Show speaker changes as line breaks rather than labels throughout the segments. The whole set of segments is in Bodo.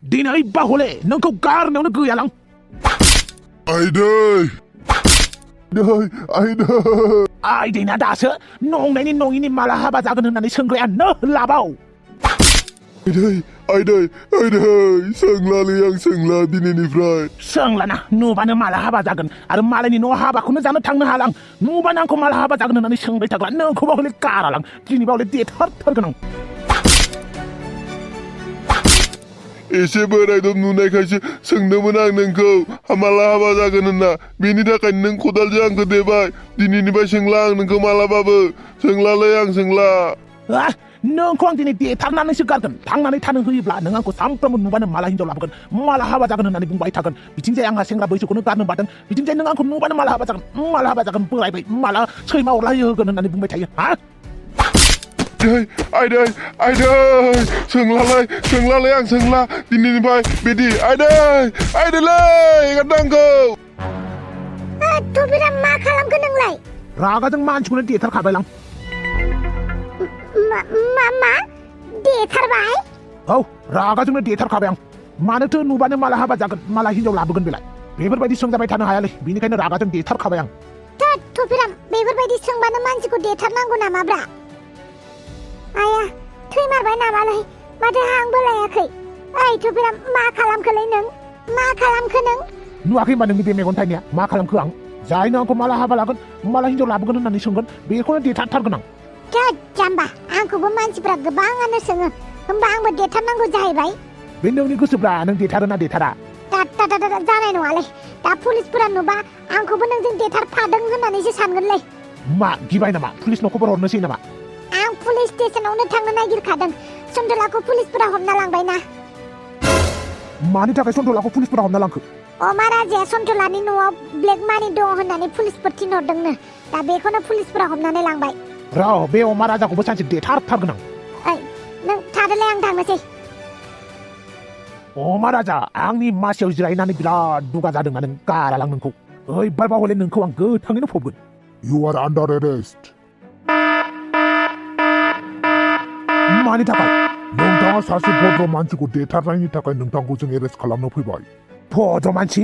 दिनै बाहले नोंखौ गारनायावनो गैयालां आइदैना दासो नंनायनि नङिनि माला हाबा जागोन होननानै सोंग्राया लाबाव
आइदै सोंलालै आं सोंला दिनैनिफ्राय
सोंलाना नुबानो माला हाबा जागोन आरो मालायनि न' हाबाखौनो जानो थांनो हालां नुबानो आंखौ माला हाबा जागोन होननानै सोंबाय थाग्ला नोंखौ बाहले गारालां दिनै बाहले देथारथारगोन आं
एसे बोरायदब नुनायखायसो सोंदोंमोन आं नोंखौ माला हाबा जागोन होनना बेनि थाखायनो नों खदालजों आंखौ देबाय दिनैनिफ्राय सोंला आं नोंखौ मालाबाबो सोंलालै आं सोंला
नोंखौ आं दिनै देथारनानैसो गारगोन थांनानै थानो होयोब्ला नों आंखौ सानफ्रोमबो नुबानो माला हिनजाव लाबोगोन माला हाबा जागोन होननानै बुंबाय थागोन बिथिंजाय आंहा सेंग्रा बैसोखौनो गारनो बादों बिथिंजाय नों आंखौ नुबानो माला हाबा जागोन बोरायबाय माला सैमा अरला होगोन होननानै बुंबाय थायो हा
आइदै सोंलालै आं सोंला दिनैनिफ्राय बिदि आइदैलै एगारदो आंखौ
थुबिरा मा खालामखो नोंलाय
रागाजों मानसिखौनो देथारखाबायलां
मा देथारबाय
औ रागाजोंनो देथारखाबाय आं मानोथो नुबानो माला हाबा जागोन माला हिनजाव लाबोगोन बेलाय बेफोरबायदि सोंजाबाय थानो हायालै बेनिखायनो रागाजों देथारखाबाय आं
थुबिरा बेफोरबायदि सोंबानो मानसिखौ देथारनांगौ नामाब्रा आया थैमारबाय नामालै माथो हांबो लायाखै ओइ थुबिरा मा खालामखोलै नों मा खालामखो नों
नुवाखै होनबा नोंनि बे मेगन थाइनाया मा खालामखो आं जायनो आंखौ माला हाबा लागोन माला हिनजाव लाबोगोन होननानै सोंगोन बेखौनो देथारथारगोन आं
जाम्बा आंखौबो मानसिफ्रा गोबाङानो सोङो होमबा आंबो देथारनांगौ जाहैबाय
बे नोंनि गोसोब्रा नों देथारो ना देथारा
जानाय नङालै दा पुलिसफोरा नुबा आंखौबो नोंजों देथारफादों होननानैसो सानगोनलै
मा गिबाय नामा पुलिसनाव खबर हरनोसै नामा
आं पुलिस स्टेशनावनो थांनो नागिरखादों सन्थलाखौ पुलिसफोरा हमना लांबायना
मानि थाखाय सन्थलाखौ पुलिसफोरा हमना लांखो
अमा राजाया सन्थलानि न'आव ब्लेक मानि दं होननानै पुलिसफोर थिनहरदोंनो दा बेखौनो पुलिसफोरा हमनानै लांबाय
बे अमा राजाखौबो सानसे देथारथारगोन आं
नों थादोलाय आं थांनोसै
अमा राजा आंनि मासियाव जिरायनानै बिराद दुगा जादोंना नों गारालां नोंखौ ओइबार बावले नोंखौ आं गोथाङैनो फबगोन
इउ आर आन्डार एरेस्ट
मानि थाखाय
नोंथाङा सासे भद्र मानसिखौ देथारनायनि थाखाय नोंथांखौ जों एरेस्ट खालामनो फैबाय
भद्र मानसि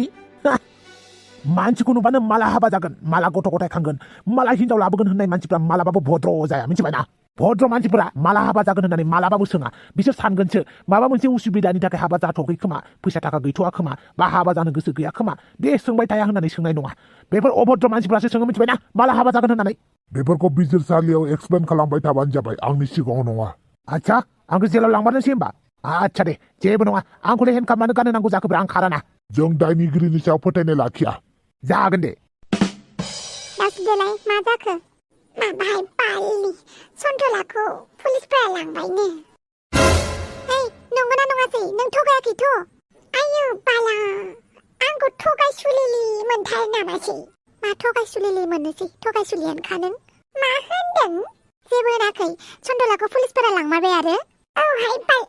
मानसिखौ नुबानो माला हाबा जागोन माला गथ' गथाय खांगोन माला हिनजाव लाबोगोन होननाय मानसिफ्रा मालाबाबो भद्र जाया मिथिबायना भद्र मानसिफोरा माला हाबा जागोन होननानै मालाबाबो सोङा बिसोर सानगोनसो माबा मोनसे उसुबिदानि थाखाय हाबा जाथ'वाखै खोमा फैसा थाखा गैथ'वा खोमा बा हाबा जानो गोसो गैया खोमा दे सोंबाय थाया होननानै सोंनाय नङा बेफोर अभद्र मानसिफ्रासो सोङो मिथिबायना माला हाबा जागोन होननानै
बेफोरखौ बिजिरसालियाव एक्सप्लेन खालामबाय थाबानो जाबाय आंनि सिगाङाव नङा
आच्छा आंखौ जेलाव लांबानोसै होमबा आच्छा दे जेबो नङा आंखौलाय हेन्डकाप मानो गाननो नांगौ जाखोब्रा आं खाराना
जों दायनिगिरिनि सायाव फोथायनाय लाखिया
जागोन दे
दासुदेलाय मा जाखो माबाहाय बालि सन्थलाखौ पुलिसफोरा लांबायनो नंगौना नङासै नों थगायाखैथ' आयु बाला आंखौ थगायसुलिलि मोनथारो नामासै मा थगायसुलिलि मोननोसै थगायसुलियानोखा नों मा होनदों जेबो होनाखै सन्थलाखौ पुलिसफोरा लांमारबाय आरो औहाय बाल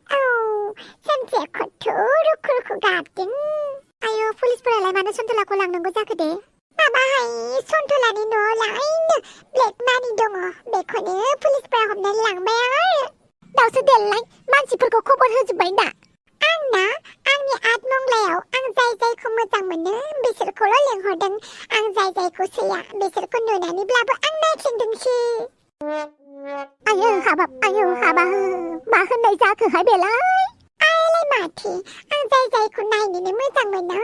सानसेया खथ' रुखु रुखु गाबदों आयु पुलिसफोरालाय मानो सन्थलाखौ लांनांगौ जाखो दे माबाहाय सन्थलानि न'आवलायनो ब्लेक मानि दङ बेखौनो पुलिसफोरा हमनानै लांबाय आरो दावसो देलाय मानसिफोरखौ खबर होजोब्बाय दा आंना आंनि आतमंग्लायाव आं जाय जायखौ मोजां मोनो बिसोरखौल' लेंहरदों आं जाय जायखौ सैया बिसोरखौ नुनानैब्लाबो आं नायथिंदोंसो आयौ हाबाब मा होननाय जाखोहाय बेलाय आयलाय माथो आं जाय जायखौ नायनोनो मोजां मोनो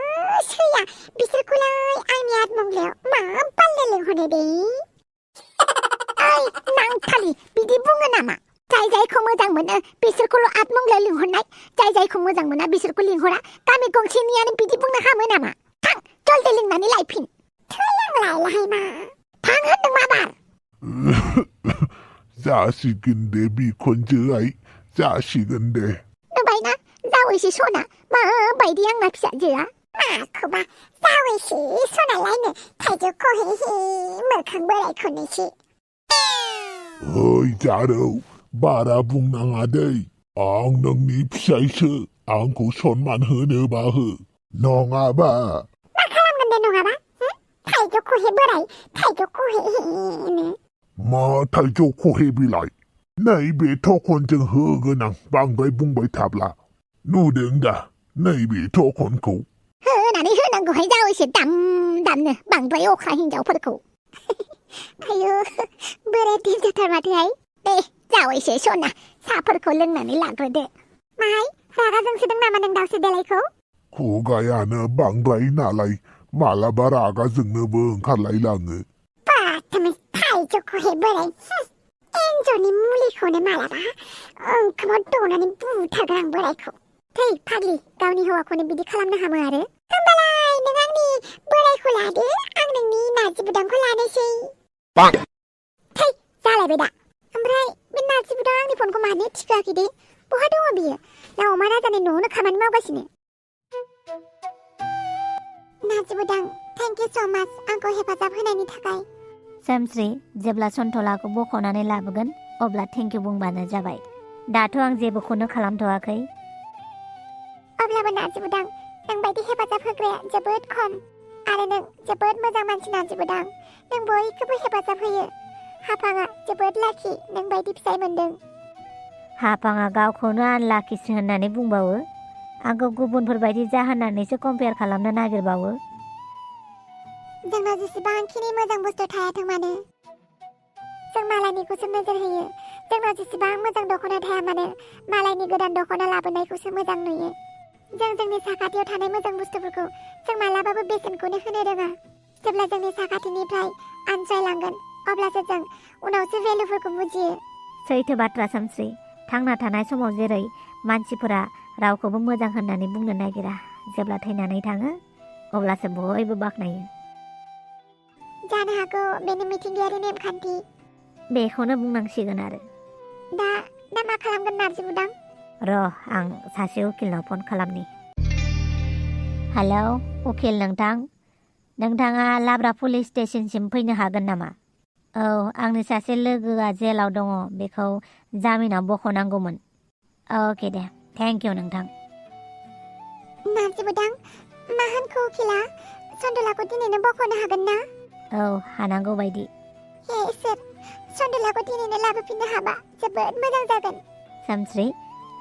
सैया बिसोरखौलाय आंनि आतमंग्लायाव मा बालनो लिंहरनो दे नांथालि बिदि बुङो नामा जाय जायखौ मोजां मोनो बिसोरखौल' आतमंग्लायाव लिंहरनाय जाय जायखौ मोजां मोना बिसोरखौ लिंहरा गामि गंसेनियानो बिदि बुंनो हामो नामा थां जलदि लिंनानै लायफिन थोलांलायलाय मा थां होनदों माबार
जासिगोन दे बिखुनजोआय जासिगोन दे
नुबायना जावैसो सना माबायदि आंना फिसाजोआ माखौबा जावैसो सनालायनो थाइजौ खहे मोखां बोरायखौनोसो
ओइ जारौ बारा बुंनाङा दै आं नोंनि फिसायसो आंखौ सनमान होनोबा हो नङाबा
मा खालामगोन दे नङाबा थाइजौ खहे बोराय थाइजौ खहे
मा थाइजौ खहे बिलाइ नैबे थखनजों होगोन आं बांद्राय बुंबाय थाब्ला नुदों दा
नैबे टकनखौ
होनानै होनांगौहाय जावैसो दामनो बांद्राय अख्रा हिन्जावफोरखौ आयु बोराय देनजाथार माथोहाय दे जावैसो सना साहाफोरखौ लोंनानै लाग्रोदो माहाय रागा जोंसोदों नामा नों दावसे देलायखौ
खुगायानो बांद्राय नालाय मालाबा रागा जोंनोबो ओंखारलायलाङो
बाथामै थाइजौखौहाय बोराय एन्जरनि मुलिखौनो मालाबा ओंखामाव दौनानै बुथारगोन आं बोरायखौ थै फाग्लि गावनि हौवाखौनो बिदि खालामनो हामो आरो होमबालाय नों आंनि बोरायखौ लादो आं नोंनि नारजि बुदांखौ लानोसै थै जालायबाय दा ओमफ्राय बे नारजि बुदां आंनि फनखौ मानो थिखोआखै दे बहा दङ बियो ना अमा राजानि न'आवनो खामानि मावगासिनो नारजि बुदां थेंक इउ स' माच आंखौ हेफाजाब होनायनि थाखाय
सोमस्रि जेब्ला सन्थलाखौ बख'नानै लाबोगोन अब्ला थेंक इउ बुंबानो जाबाय दाथ' आं जेबोखौनो खालामथ'वाखै
अब्लाबो नारजि बुदां नों बायदि हेफाजाब होग्राया जोबोद खम आरो नों जोबोद मोजां मानसि नारजि बुदां नों बयखौबो हेफाजाब होयो हाफाङा जोबोद लाखि नों बायदि फिसाय मोनदों
हाफाङा गावखौनो आनलाखिसो होननानै बुंबावो आंखौ गुबुनफोरबायदि जाहोननानैसो कम्पेयार खालामनो नागिरबावो
जोंनाव जेसेबांखिनि मोजां बुस्थु थायाथों मानो जों मालायनिखौसो नोजोर होयो जोंनाव जेसेबां मोजां दख'ना थाया मानो मालायनि गोदान दख'ना लाबोनायखौसो मोजां नुयो जों जोंनि साखाथियाव थानाय मोजां बुस्थुफोरखौ जों मालाबाबो बेसेनखौनो होनो रोङा जेब्ला जोंनि साखाथिनिफ्राय आनज्रायलांगोन अब्लासो जों उनावसो भेलुफोरखौ बुजियो
सैथो बाथ्रा सोमस्रि थांना थानाय समाव जेरै मानसिफोरा रावखौबो मोजां होननानै बुंनो नागिरा जेब्ला थैनानै थाङो अब्लासो बयबो बाख्नायो
जानो हागौ बेनि मिथिंगायारि नेमखान्थि
बेखौनो बुंनांसिगोन आरो
दा मा खालामगोन नारजि बुदां
र' आं सासे उकिलनाव फन खालामनि हेलौ उकिल नोंथाङा लाब्रा पुलिस स्टेशनसिम फैनो हागोन नामा औ आंनि सासे लोगोआ जेलाव दङ बेखौ जामिनाव बख'नांगौमोन अके दे थेंक इउ नोंथां
नारजि बुदां मा होनखो उकिला सन्दलाखौ दिनैनो बख'नो हागोन ना
औ हानांगौ बायदि
हे इसोर सन्दलाखौ दिनैनो लाबोफिननो हाबा जोबोद मोजां जागोन
सोमस्रि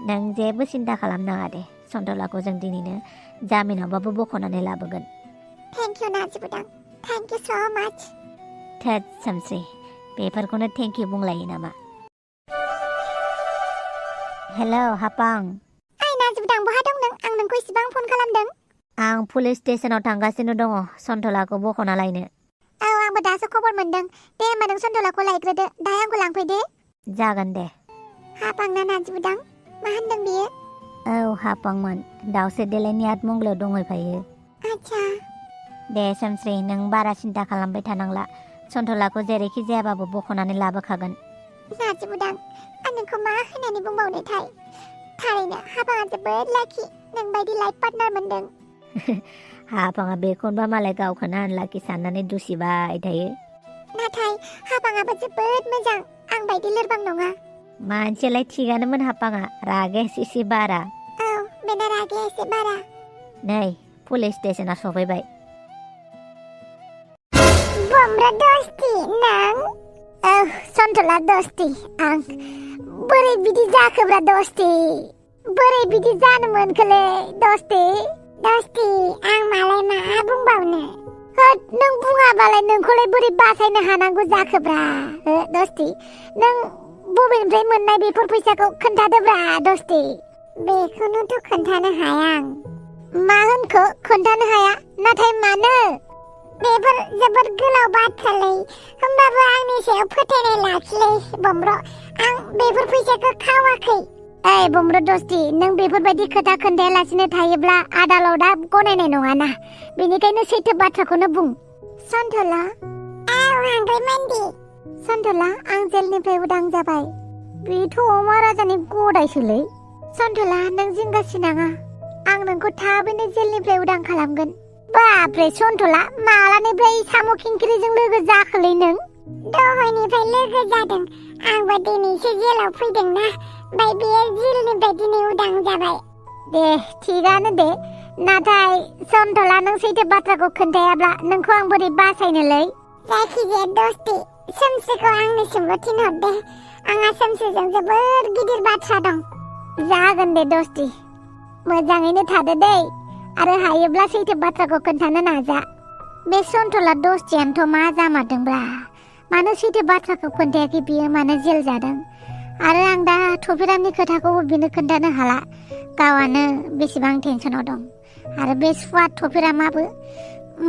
नों जेबो सिन्था खालामनाङा दे सन्तलाखौ जों दिनैनो जामिनावबाबो बख'नानै लाबोगोन
थेंक इउ नारजि बुदां थेंक इउ स' माच
थोद सोमस्रि बेफोरखौनो थेंक इउ बुंलायो नामा हेलौ हापां
ओइ नारजि बुदां बहा दं नों आं नोंखौ इसेबां फन खालामदों
आं पुलिस स्टेशनाव थांगासिनो दङ सन्तलाखौ बख'ना लायनो
औ आंबो दासो खबर मोनदों दे होमबा नों सन्दलाखौ लायग्रोदो दाहाय आंखौ लांफैदो
जागोन दे
हापांना नारजि बुदां मा होनदों बियो
औ हापांमोन दाउसे देलायनि आतमंगलायाव दंहैफायो
आच्छा
दे सोमस्रि नों बारा सिन्था खालामबाय थानांला सन्तलाखौ जेरैखि जायाबाबो बख'नानै लाबोखागोन
नारजि बुदां आं नोंखौ मा होननानै बुंबावनोथाय थारैनो हापाङा जोबोद लाखि नोंबायदि लाइफ पार्टनार मोनदों
हापाङा बेखौनोबा मालाय गावखौनो आनलाखि साननानै दुसिबाय थायो
नाथाय हापाङाबो जोबोद मोजां आं बायदि लोरबां नङा
मानसियालाय थिगानोमोन हापाङा रागाया एसे बारा
औ बेना रागाया एसे बारा
नै पुलिस स्टेशना सफैबाय
बमब्रा दस्ति नों औ सन्तला दस्ति आं बोरै बिदि जाखोब्रा दस्ति बोरै बिदि जानो मोनखोलै दस्ति आं मालाय मा बुंबावनो होद नों बुङाबालाय नोंखौलाय बोरै बासायनो हानांगौ जाखोब्रा दस्ति नों बबेनिफ्राय मोननाय बेफोर फैसाखौ खोन्थादोब्रा दस्ति बेखौनोथ' खोन्थानो हाया आं मा होनखो खोन्थानो हाया नाथाय मानो बेफोर जोबोद गोलाव बाथ्रालै होमबाबो आंनि सायाव फोथायनाय लाखिलै बमब्र आं बेफोर फैसाखौ खावाखै ओइ बमब्र दस्ति नों बेफोरबायदि खोथा खोन्थायालासिनो थायोब्ला आदालतआ गनायनाय नङाना बेनिखायनो सैथो बाथ्राखौनो बुं सन्तला औ हांग्रिमोनदि सन्तला आं जेलनिफ्राय उदां जाबाय बेथ' अमा राजानि गदायसोलै सन्तला नों जिंगासिनाङा आं नोंखौ थाबैनो जेलनिफ्राय उदां खालामगोन बाब्रे सन्तला मालानिफ्राय साम' खिंख्रिजों लोगो जाखोलै नों दहायनिफ्राय लोगो जादों आंबो दिनैसो जेलाव फैदोंना ओमफ्राय बे जेलनिफ्राय दिनै उदां जाबाय दे थिगानो दे नाथाय सन्तला नों सैथो बाथ्राखौ खोन्थायाब्ला नोंखौ आं बोरै बासायनोलै जायखिजाया दस्ति सोमस्रिखौ आंनिसिमल' थिनहर दे आंहा सोमस्रिजों जोबोद गिदिर बाथ्रा दं जागोन दे दस्ति मोजाङैनो थादो दै आरो हायोब्ला सैथो बाथ्राखौ खोन्थानो नाजा बे सन्थला दसथियानोथ' मा जामारदोंब्रा मानो सैथो बाथ्राखौ खोन्थायाखै बियो मानो जेल जादों आरो आं दा थफिरामनि खोथाखौबो बिनो खोन्थानो हाला गावआनो बेसेबां टेनसनाव दं आरो बे सुवा थफिरामाबो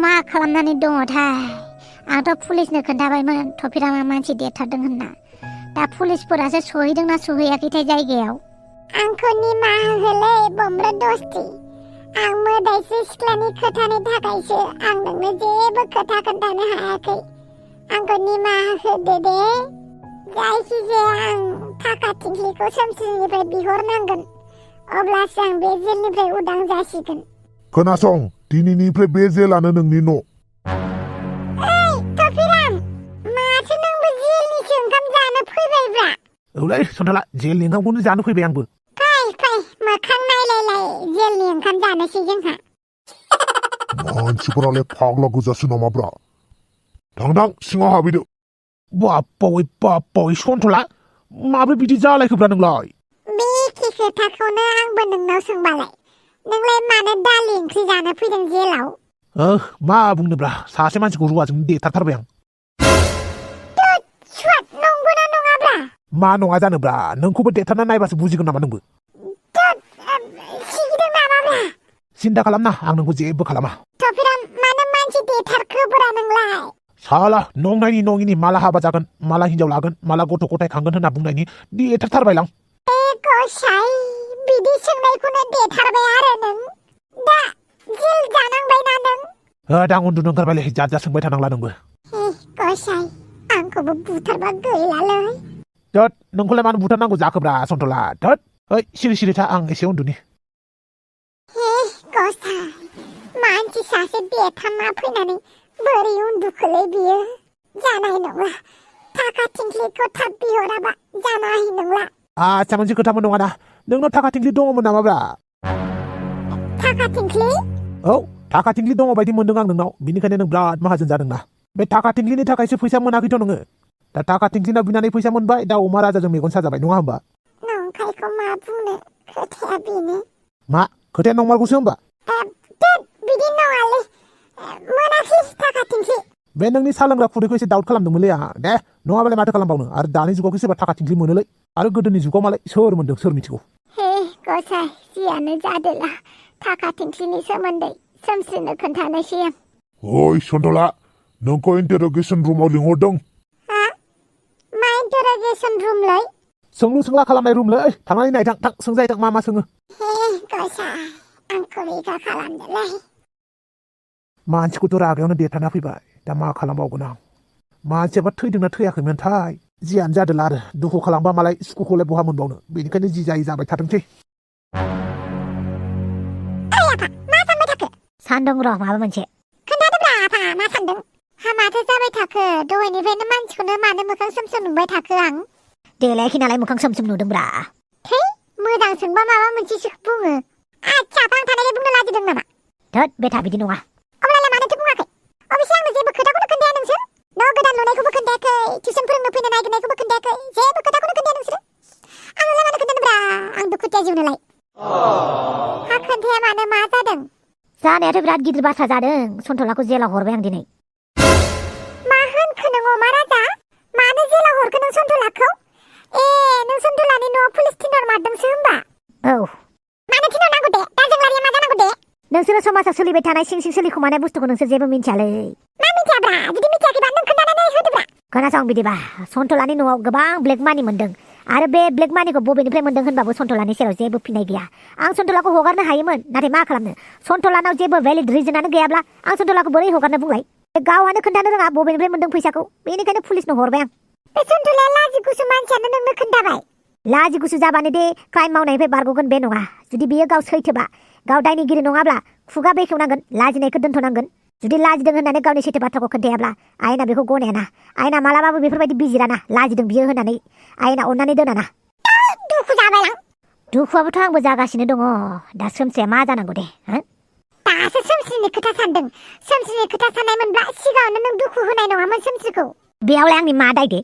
मा खालामनानै दङथाय आंथ' पुलिसनो खोन्थाबायमोन थफिरामा मानसि देथारदों होनना दा पुलिसफोरासो सहैदोंना सहैयाखैथाय जायगायाव आंखौ निमाहा होलै बम्ब्रा दस्ति आं मोदायसो सिख्लानि खोथानि थाखायसो आं नोंनो जेबो खोथा खोन्थानो हायाखै आंखौ निमाहा होदो दे जायखिजाया आं थाखा थिंख्लिखौ सोमस्रिनिफ्राय बिहरनांगोन अब्लासो आं बे जेलनिफ्राय उदां जासिगोन
खोनासं दिनैनिफ्राय बे जेलानो नोंनि न'
ओइ थफिराम माथो नोंबो जेलनिसो ओंखाम जानो फैबायब्रा
औलै सन्थला जेलनि ओंखामखौनो जानो फैबाय आंबो
फै मोखां नायलायलाय जेलनि ओंखाम जानोसै जोंहा
मानसिफोरालाय फाग्ला गोजासो नामाब्रा थां सिङाव हाबैदो बाप्पावै सन्थला माब्रै बिदि जालायखोब्रा नोंलाय
बे एखे खोथाखौनो आंबो नोंनाव सोंबालाय नोंलाय मानो दालि ओंख्रि जानो फैदों जेलाव
मा बुंनोब्रा सासे मानसिखौ रुवाजों देथारथारबाय आं
सुवाद नंगौना नङाब्रा
मा नङा जानोब्रा नोंखौबो देथारना नायबासो बुजिगोन नामा नोंबो
सिगिदों नामाब्रा
सिन्था खालामना आं नोंखौ जेबो खालामा
थफिराम मानो मानसि देथारखोब्रा नोंलाय
साला नंनायनि नङिनि माला हाबा जागोन माला हिनजाव लागोन माला गथ' गथाय खांगोन होनना बुंनायनि देथारथारबायलां
गसाइ बिदि सोंनायखौनो देथारबाय आरो नों दा जेल जानांबायना नों
दा उन्दुनो ओंखारबायलै जात सोंबाय थानांला नोंबो
गसाइ आंखौबो बुथारबा गैलालै
थोद नोंखौलाय मानो बुथारनांगौ जाखोब्रा सन्थला थोद ओइ सिरि था आं एसे उन्दुनि
गसाइ मानसि सासे बेथामा फैनानै बोरै उन्दुखोलै बियो जानाय नंला थाखा थिंख्लिखौ थाब बिहराबा जानाय नंला
आच्छा मोनसे खोथामोन नङाना नोंनाव थाखा थिंख्लि दङमोन नामाब्रा
थाखा थिंख्लि
औ थाखा थिंख्लि दङ बायदि मोनदों आं नोंनाव बिनिखायनो नों बिराद माहाजोन जादोंना बे थाखा थिंख्लिनि थाखायसो फैसा मोनाखैथ' नोङो दा थाखा थिंख्लिनाव बिनानै फैसा मोनबाय दा अमा राजाजों मेगन साजाबाय नङा होमबा
नंखायखौ मा बुंनो खोथाया बेनो
मा खोथाया नंमारगौसो होमबा
बिदि नङालै मोनाखै थाखा थिंख्लि
बे नोंनि सा लोंग्रा खुदैखौ एसे दाउट खालामदोंमोनलै आंहा दे नङाबालाय माथो खालामबावनो आरो दानि जुगावसो सोरबा थाखा थिंख्लि मोनोलै आरो गोदोनि जुगाव मालाय सोर मोनदों सोर मिथिगौ
गसाइ जियानो जादोला थाखा थिंख्लिनि सोमोन्दै सोमस्रिनो खोन्थानोसै आं
ओइ सन्थला नोंखौ इन्टार'गेसन रुमाव लिंहरदों
मा इन्टार'गेसन रुमलै
सोंलु सोंला खालामनाय रुमलै थांनानै नायथां थां सोंजायथां मा सोङो
गसाइ आंखौ रैखा खालामदोलै
मानसिखौथ' रागायावनो देरथाना फैबाय दा मा खालामबावगोन आं मानसियाबा थैदोंना थैयाखैमोनथाय जियानो जादोला आरो दुखु खालामबा मालाय सुखुखौलाय बहा मोनबावनो बेनिखायनो जि जायो जाबाय थाथोंसै
मा सानबाय थाखो
सान्दों र' माबा मोनसे
खोन्थादोब्रा आफा मा सानदों माथो जाबाय थाखो दहायनिफ्रायनो मानसिखौनो मानो मोखां सोम नुबाय थाखो आं
देलायाखै नालाय मोखां सोम नुदोंब्रा
मोजां सोंबा माबा मोनसेसो बुङो आच्छा आं थानायलाय बुंनो लाजिदों नामा
थोद बेथा बिदि नङा
अब्लालाय मानोथो बुङाखै अबेसे आंनो जेबो खोथाखौनो खोन्थाया नोंसोर न' गोदान लुनायखौबो खोन्थायाखै टिउसन फोरोंनो फैनो नागिरनायखौबो खोन्थायाखै जेबो खोथाखौनो खोन्थाया नोंसोरो आंनोलाय मानो खोन्थानोब्रा आं दुखुथिया जिउनोलाय हा खोन्थाया मानो मा जादों
जानायाथ' बिराद गिदिर बाथ्रा जादों सन्थलाखौ जेलाव हरबाय आं दिनै
मा होनखो नों अमा राजा मानो जेलाव हरखो नों सन्थलाखौ नों सन्थलानि न'आव पुलिस थिनहरमारदोंसो होमबा
औ
मानो थिनहरनांगौ दे दा जोंलारिया मा जानांगौ दे
नोंसोरो समाजाव सोलिबाय थानाय सिं सिं सोलिखुमानाय बुस्थुखौ नोंसोर जेबो मिन्थियालै
मा मिथियाब्रा जुदि मिथियाखैबा नों खोन्थानानै होदोब्रा
खोनासं बिदिबा सन्थलानि न'आव गोबां ब्लेक मानि मोनदों आरो बे ब्लेक मानिखौ बबेनिफ्राय मोनदों होनबाबो सन्थलानि सेराव जेबो फिनाय गैया आं सन्थलाखौ हगारनो हायोमोन नाथाय मा खालामनो सन्थलानाव जेबो भैलिड रिजनानो गैयाब्ला आं सन्थलाखौ बोरै हगारनो बुंलाय गावआनो खोन्थानो रोङा बबेनिफ्राय मोनदों फैसाखौ बेनिखायनो पुलिसनो हरबाय आं
बे सन्थलाया लाजिगुसु मानसियानो नोंनो खोन्थाबाय
लाजिगुसु जाबानो दे क्राइम मावनायनिफ्राय बारग'गोन बे नङा जुदि बियो गाव सैथोबा गाव दायनिगिरि नङाब्ला खुगा बेखेवनांगोन लाजिनायखौ दोनथ'नांगोन जुदि लाजिदों होननानै गावनि सैथो बाथ्राखौ खोन्थायाब्ला आयेना बेखौ गनायाना आयेना मालाबाबो बेफोरबायदि बिजिराना लाजिदों बियो होननानै आयेना अननानै दोनाना
दुखु जाबाय आं
दुखुआबोथ' आंबो जागासिनो दङ दा सोमस्रिया मा जानांगौ दे
दासो सोमस्रिनि खोथा सानदों सोमस्रिनि खोथा साननायमोनब्ला सिगाङावनो नों दुखु होनाय नङामोन सोमस्रिखौ
बेयावलाय आंनि मा दाय दे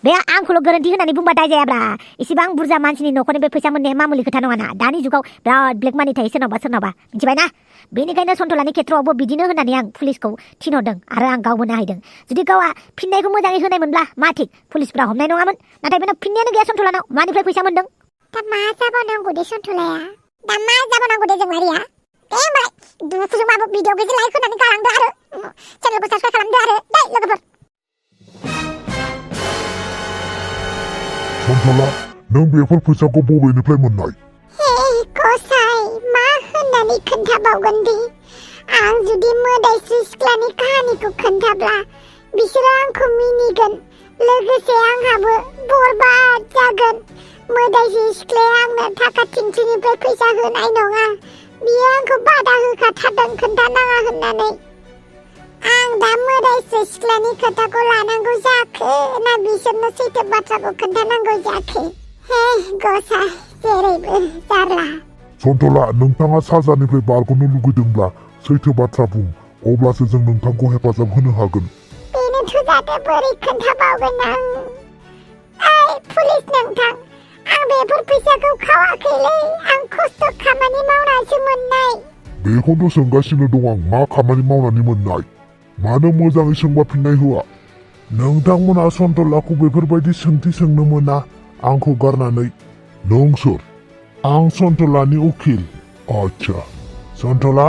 बे आंखौल' गोरोन्थि होननानै बुंबा दाय जायाब्रा इसेबां बुरजा मानसिनि न'खरनिफ्राय फैसा मोननाया मामुलि खोथा नङाना दानि जुगाव बिराद ब्लेक मानि थायो सोरनावबा मिथिबायना बेनिखायनो सन्थलानि खेथ्रआवबो बिदिनो होननानै आं पुलिसखौ थिनहरदों आरो आं गावबो नायदों जुदि गावआ फिननायखौ मोजाङै होनाय मोनब्ला मा थिग पुलिसफ्रा हमनाय नङामोन नाथाय बेनाव फिननायानो गैया सन्थलानाव मानिफ्राय फैसा मोनदों
दा मा जाबावनांगौ दे सन्थलाया दा मा जाबावनांगौ दे जों मारिया दे होमबालाय दुखुजोंबाबो भिडिअ गेजेर लाइक होनानै गालांदो आरो चेनेलखौ साबस्क्राइब खालामदो आरो दे लोगोफोर
सन्थला नों बेफोर फैसाखौ बबेनिफ्राय मोननाय
हे गसाइ मा होननानै खोन्थाबावगोन दे आं जुदि मोदायस्रि सिख्लानि काहानिखौ खोन्थाब्ला बिसोरो आंखौ मिनिगोन लोगोसे आंहाबो बरबाद जागोन मोदायस्रि सिख्लाया आंनो थाखा थिंथिनिफ्राय फैसा होनाय नङा बियो आंखौ बादा होखाथारदों खोन्थानाङा होननानै आं दा मोदायस्रि सिख्लानि खोथाखौ लानांगौ जाखो ना बिसोरनो सैथो बाथ्राखौ खोन्थानांगौ जाखो हे गसाइ जेरैबो जारला
सन्थला नोंथाङा साजानिफ्राय बारग'नो लुगैदोंब्ला सैथो बाथ्रा बुं अब्लासो जों नोंथांखौ हेफाजाब होनो हागोन
बेनोथ' जादों बोरै खोन्थाबावगोन आं ओइ पुलिस नोंथां आं बेफोर फैसाखौ खावाखैलै आं खस्थ' खामानि मावनासो मोननाय
बेखौथ' सोंगासिनो दं आं मा खामानि मावनानै मोननाय मानो मोजाङै सोंबा फिननाय होआ नोंथांमोना सन्थलाखौ बेफोरबायदि सोंथि सोंनो मोना आंखौ गारनानै नों सोर आं सन्थलानि उखिल आच्छा सन्थला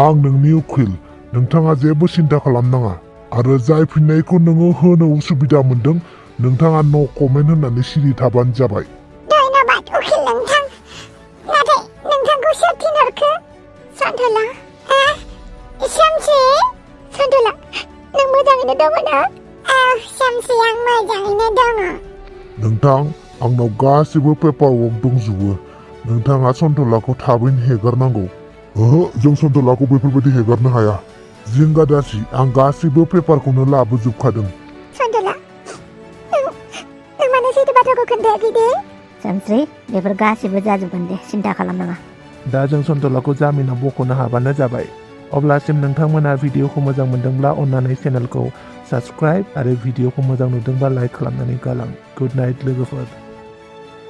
आं नोंनि उखिल नोंथाङा जेबो सिन्था खालामनाङा आरो जाय फिननायखौ नोङो होनो उसुबिदा मोनदों नोंथाङा नो कमेन्ट होननानै सिरि थाबानो जाबाय
धन्यबाद उखिल नोंथां नाथाय नोंथांखौ सोर थिनहरखो सन्थला शामसि सन्थला नों मोजाङैनो दङ ना शामसि आं मोजाङैनो दङ
नोंथां आंनाव गासिबो पेपार वर्क दंजोबो नोंथाङा सन्थलाखौ थाबैनो हेगारनांगौ ओहो जों सन्थलाखौ बेफोरबायदि हेगारनो हाया जिंगा दासि आं गासिबो पेपारखौनो लाबोजोबखादों
सन्थला नों मानो सैथो बाथ्राखौ खोन्थायाखै दे
सानस्रि बेफोर गासिबो जाजोबगोन दे सिन्था खालामनाङा
दा जों सन्थलाखौ जामिनाव बख'नो हाबानो जाबाय अब्लासिम नोंथांमोना भिडिअखौ मोजां मोनदोंब्ला अन्नानै चेनेलखौ साबस्क्राइब आरो भिडिअखौ मोजां नुदोंबा लाइक खालामनानै गालां गुड नाइट लोगोफोर